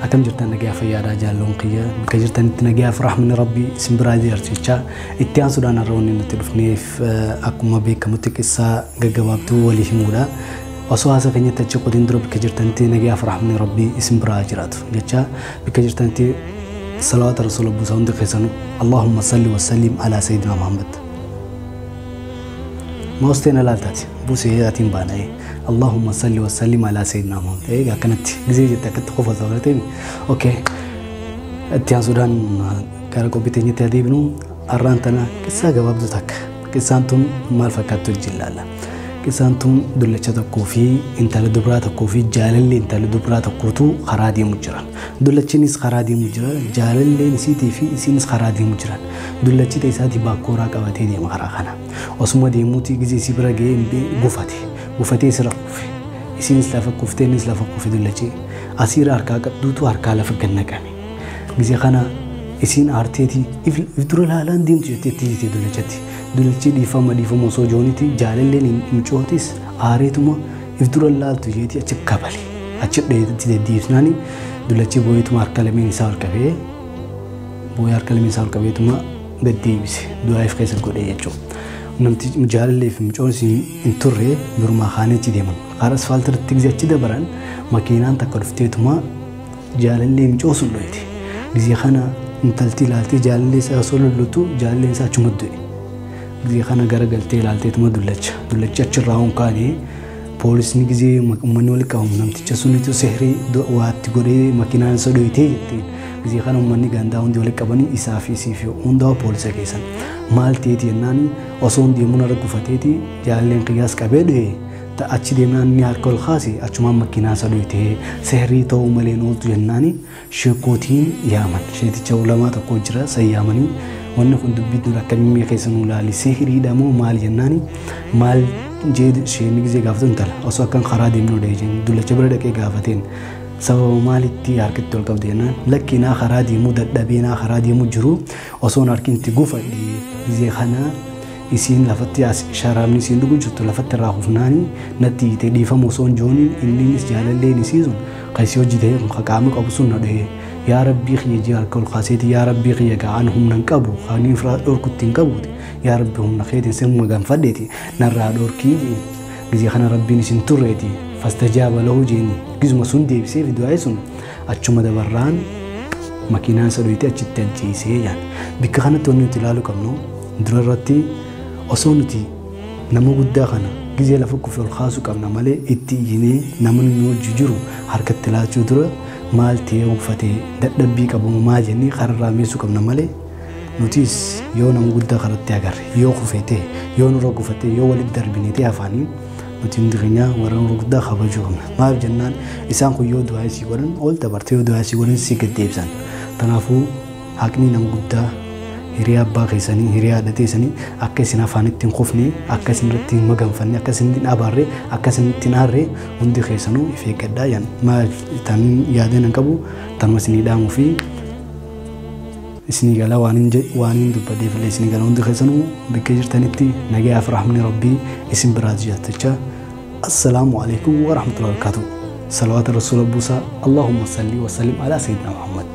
Akkam jirtan nagaa fayyaadhaa jaalloon kiyya bakka jirtanitti nagaaf rahmanni rabbii isin biraa jiraachichaa itti aansuudhaan har'a wanni nuti dhufneef akkuma beekamutti qissaa gaggabaabtuu walii himuudha. Osoo haasa keenyatti achi qotiin dura bakka jirtanitti nagaaf rahmanni rabbii isin biraa jiraatu jecha bakka jirtanitti salawaata rasuula buusaa hundi keessanuu Allahumma salli wa sallim alaa sayyidina Muhammad. Mausteen alaaltaati buusee yaatiin baana'ee. اللهم صل وسلم على سيدنا محمد. إيه كانت زي كنت خوفا صغيرتين. أوكي. اتيان سودان كاركو بيتني تاديبنو أرانتنا كسا جواب دوتك كسانتم مال فكاتو الجلالة كسانتم دلتش تكوفي انت لدبرات كوفي جالل انت لدبرات كوتو خرادي مجران دلتش خرادي مجران جالل نسيتي في سينس خرادي مجران دلتش تيساتي باكورا كواتي دي مخراخنا وسما دي موتي جزي سيبرا جيم بي غفتي gufatee sira kufe isinis lafa kuftee innis lafa kufe dullachi asiira harkaa qabduutu harkaa lafa gannaqame gisee kana isiin aarteetii if dura laalaan deemtu jettee itti hiite dullachatti dullachi dhiifama dhiifama osoo jooniiti jaalalleen mucootis aareetuma if dura laaltu jeetii achi kabale achi dheetti deddeebisnaani dullachi booyeetuma harka lameen isaa ol qabee booyee harka lameen isaa ol qabeetuma deddeebise du'aa if keessa godhee jechuudha. Namti jaalallee fi mucoon hin turre durumaa kaaneetti deeman. Karaa asfaaltii irratti gisee achi dabaran makiinaan takka dhufteetuma jaalallee mucoo sun dhoyite. Gisee kana intalti ilaaltee jaalallee isaa osoo lollutu jaalalleen isaa achuma du'e. Gisee kana garagaltee ilaalteetuma dullacha. Dullachi achirraa hin kaane poolisni gisee uummanni wal qabamu namticha sunitu sehirii waatti godhee makiinaan isa dhoyitee jetteen. Gisee kana uummanni gandaa hundi wal qabanii isaa fi isii fi hundaa poolisa keessan. Maal ta'eeti jennaan osoo deemuun irra gufateeti jaalalleen qiyyaas qabee dhu'e achi deemnaan inni harka ol kaase achumaan makiinaa isa dhoyitee sehirii ta'uu malee ooltu jennaan sheekootiin yaaman. Sheeticha ulamaa tokko jira san yaamanii wanni kun dubbii dura akkamii keessa nu ilaali sehiriidha moo maal jennaan maal jee isheen gisee gaafatu intala osoo akkan karaa deemnu dha'e jeen dullacha bira dhaqee gaafateen sababa maalitti harkatti ol qabde jennaan lakki naa karaa deemuu dadhabee naa karaa deemuu jiru osoon harkinti gufadhe gisee kana isiin lafatti as sharaabni isiin dhugu jirtu lafatti irraa kufnaani natti hiite dhiifama osoo hin jooniin inninis jaalalleen isii sun kan isii hojii ta'e kan qaama qabu sun na dhuhe yaa rabbii kiyya jee harka ol kaaseeti yaa rabbii kiyya ga'aan humna hin qabu kan ifraa dhorkutti hin qabuuti yaa rabbi humna keetiin sin maganfadheeti narraa dhorkii jeen gisee kana rabbiin isin turreeti fastajaaba lahu jeeni gisuma sun deebisee fi du'aa sun achuma dabarraan makiinaan isa dhoyitee achitti ajjeesee jaan bikka kanatti wanni nuti ilaaluu qabnu dura irratti osoo nuti nama guddaa kana gisee lafa kufe ol kaasuu qabna malee itti iyyinee namni nu wajji jiru harkatti laachuu dura maal ta'ee uffatee dadhabbii qabu maal jennee kararraa meessuu qabna malee nutis yoo nama guddaa karatti agarre yoo kufete yoo nurra gufate yoo walitti darbine ta'e afaanii nuti hundi keenya warra nurra guddaa kabajuu qabna. Maaf jennaan isaan kun yoo du'aa isii godhan ol dabarte yoo du'aa isii godhan si gaddeebisan. Kanaafuu haqni nama guddaa hiriyaa abbaa keessanii hiriyaa haadha teessanii akka isin afaanitti hin kufne akka isin irratti hin maganfanne akka isin hin abaarre akka isin hin aarre hundi keessanuu if eeggadhaa jedhan. Maal tan yaadeen hin qabu tanuma isinii dhaamuu fi isinii gala waan hin dubbadheef illee isinii gala hundi keessanuu bakka jirtanitti nagayaaf rahmanni rabbii isin biraa jiraatachaa. Assalaamu alaikum wa rahmatullahi wa barakatuh. Salawaata rasuula buusaa. Allahumma salli wa sallim alaa sayyidina Muhammad.